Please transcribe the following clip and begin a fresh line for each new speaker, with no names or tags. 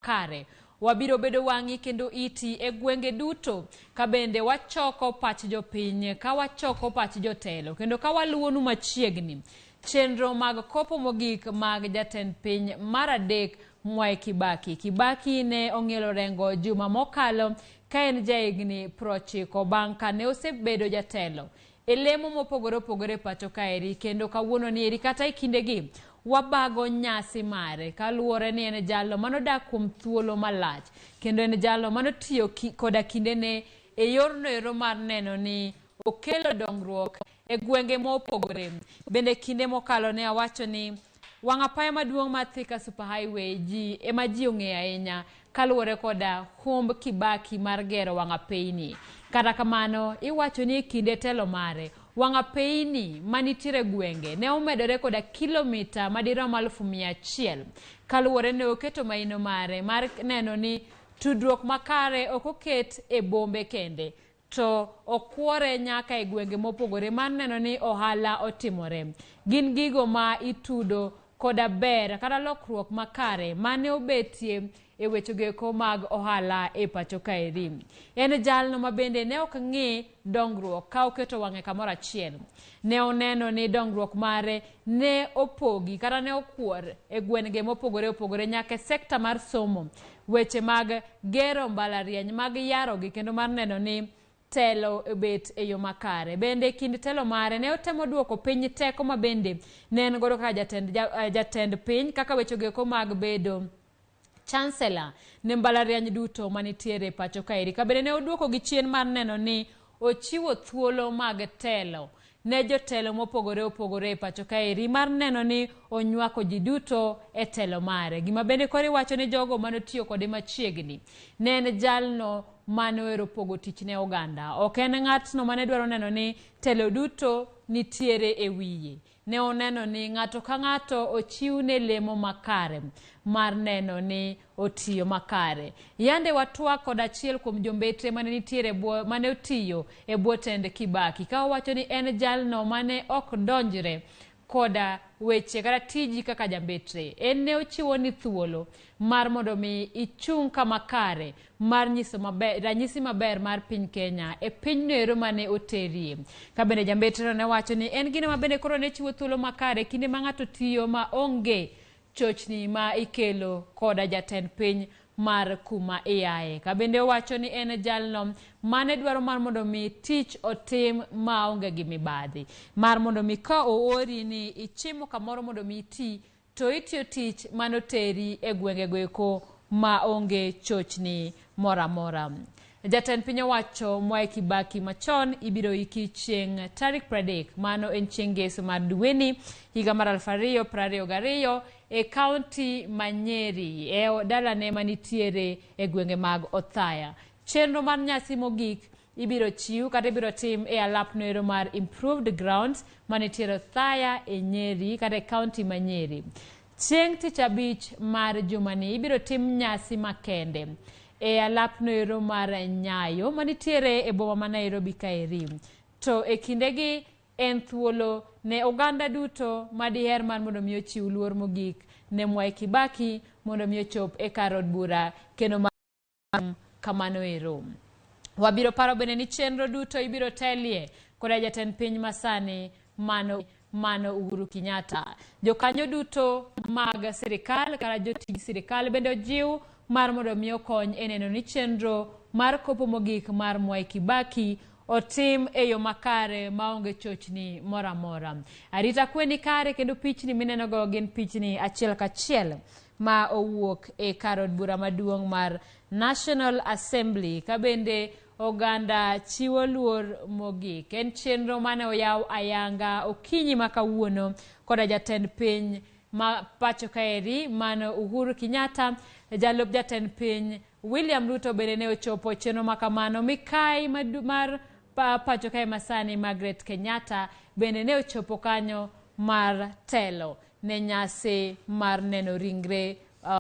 makare. Wabiro bedo wang'i kendo iti e gwenge duto ka bende wachoko pach jopiny, ka wachoko pach jotelo kendo ka waluwonu machiegni chenro mag kopo mogik mag jatend piny mar adek Mwai Kibaki. Kibaki ne ong'ielo orengo juma mokalo ka en jahigni 90 bang' ka ne osebedo jatelo e lemo mopogore opogore e pacho kaeri kendo kawuono ni eri kata e kindegi wabago nyasi mare kaluwore ni en jalno manodak kuom thuolo malach kendo en jalno manotiyo koda kindene e yorno ero mar neno ni okelo dongruok e gwenge mopogore. Bende kinde mokalo ne awacho ni wang' apaya maduong' mar Thika Super Highway ji ema ji ong'eyo ahinya kaluwore koda humb Kibaki mar gero wang' apeyni. Kata kamano, iwacho ni e kinde telo mare, wang' apeyni manitiere gwenge ne omedore koda kilomita madirom 100,000 kaluwore ne oketo maino mare mar neno ni tudruok makare ok oket e bombe kende to okwore nyaka e gwenge mopogore mar neno ni ohala otimore. Gin gigo ma itudo koda ber kata lokruok makare mane obetie e wechego mag ohala e pacho kaeri. En jalno ma bende ne ok ng'i dongruok ka oketo wang'e kamoro achiel. Ne oneno ni dongruok mare ne opogi kata ne okwor e gwenge mopogore opogore nyaka e sekta mar somo, weche mag gero mbalariany mag yarogi kendo mar neno ni telo obet e yo makare. Bende e kind telo mare ne otemo duoko piny teko ma bende ne en godo kaka jatend, jatend piny kaka wechego mag bedo chancellor ne mbalariany duto manitiere e pacho kaeri. Ka bende ne oduoko gi chien mar neno ni ochiwo thuolo mag telo ne jotelo mopogore opogore e pacho kaeri mar neno ni onywako ji duto e telo mare. Gima bende koro iwacho ni jogo manotiyo kode machiegni ne en jalno mane ohero pogo tich ne oganda. Ok en ng'atno mane dwaro neno ni telo duto nitiere e wiye. Ne oneno ni ng'ato ka ng'ato ochiwne lemo makare mar neno ni otiyo makare. Yande watwak kod achiel kuom jombetre mane nitiere bwo, mane otiyo e bwo tend Kibaki ka owacho ni en jalno mane ok donjre koda weche kata tiji kaka jambetre. En ne ochiwo ni thuolo mar mondo mi ichung' kama kare mar nyiso maber, ranyisi maber mar piny Kenya e pinyno ero mane oterie. Ka bende jambetreno ne wacho ni en gino ma bende koro ne chiwo thuolo makare kinde ma ng'ato tiyo ma onge chochni ma ikelo koda jatend piny mar kuma iaye. Ka bende owacho ni en jalno mane dwaro mar mondo mi tich otim maonge gi mibadhi. Mar mondo mi ka oori ni ichimo kamoro mondo mi iti to itiyo tich manoteri e gwengego eko ma onge chochni moro amora. Jatend piny owacho Mwai Kibaki machon ibiro iki chieng' tarik 30, mano en chieng' ngeso mar dweni higa mar 2022 e kaunti ma Nyeri e dalane manitiere e gwenge mag Othaya. Chenro mar nyasi mogik ibiro chiw kata ibiro tim e alapno ero mar Improved Grounds manitiere Othaya e Nyeri kata e kaunti ma Nyeri. Chieng' tich abich mar jumani ibiro tim nyasi makende e alapno ero mar Nyayo manitiere e boma ma Nairobi kaeri. To e kindegi en thuolo ne oganda duto madiher mar mondo mi ochiw luor mogik ne Mwai Kibaki mondo mi ochop e kar od bura kendo kamano ero. Wabiro paro bende ni chenro duto ibiro telie koda jatend piny masani mano Uhuru Kenyatta. Jokanyo duto mag sirikal kata jotij sirikal bende ojiw mar mondo mi okony e neno ni chenro mar kopo mogik mar Mwai Kibaki otim e yo makare maonge chochni moro amora. Arita kwe ni kare kendo pichni minenogo gin pichni achiel kachiel ma owuok e kar od bura maduong' mar National Assembly ka bende oganda chiwo luor mogik. En chenro mane oyaw ayanga okinyi ma kawuono koda jatend piny ma pacho kaeri mano Uhuru Kenyatta, jalup jatend piny William Ruto bende ne ochopo chenro ma kamano. Mikai mar pacho kae masani Margaret Kenyatta bende ne ochopo kanyo mar telo ne nyasi mar neno ringre